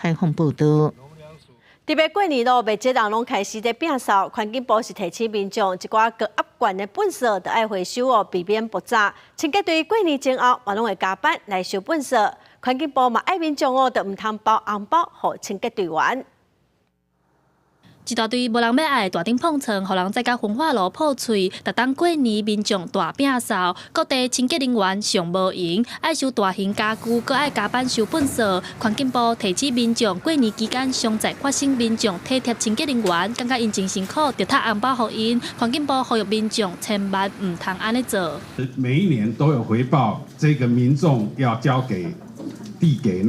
採訪報導。特別過年咯，袂少人攏開始咧摒掃，環境部是提醒民眾，一寡高壓懸的糞掃著愛回收哦，避免爆炸。清潔隊過年前後嘛攏會加班來收糞掃，環境部嘛愛民眾哦，著毋通包紅包予清潔隊員。一大堆無人欲愛的大頂膨床，予人載共焚化爐破碎。逐冬過年，民眾大摒掃，各地清潔人員上無閒，愛收大型家具，閣愛加班收糞掃。環境部提醒民眾，過年期間常在發生民眾體貼清潔人員，感覺𪜶真辛苦，就塞紅包予𪜶。環境部呼籲民眾千萬毋通按呢做。每一年都有回報，這個民眾要交給遞給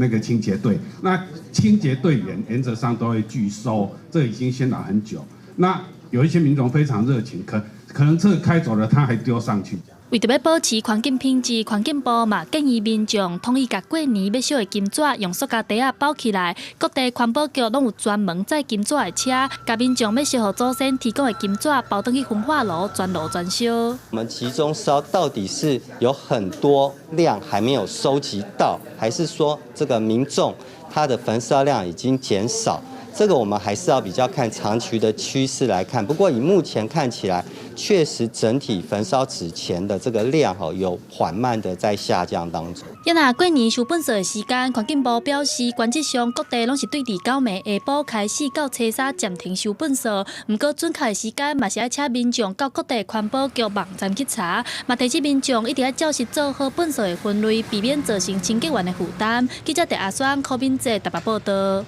那個清潔隊，那清潔隊員原則上都會拒收，這已經宣導很久。那有一些民眾非常熱情，可能車開走了，他還丟上去。為著欲保持環境品質，環境部嘛建議民眾統一共過年欲燒的金紙用塑膠袋仔包起來。各地環保局攏有專門載金紙的車，共民眾欲燒予祖先提供的金紙包轉去焚化爐全爐全燒。我們集中燒到底是有很多量還沒有收集到，還是說這個民眾他的焚燒量已經減少？這個我們還是要比較看長期的趨勢來看。不過以目前看起來，確實整體焚燒紙錢的這個量吼有緩慢的在下降當中。啊若過年收糞掃的時間，環境部表示，原則上各地攏是對佇9暝下晡開始到初三暫停收糞掃。毋過準確的時間嘛是愛請民眾到各地環保局網站去查。嘛提醒民眾一定愛照實做好糞掃的分類，避免造成清潔員的負擔。記者鄭阿雙、柯敏哲台北報導。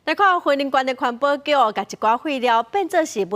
來看雲林縣的環保局，共一寡廢料變做是。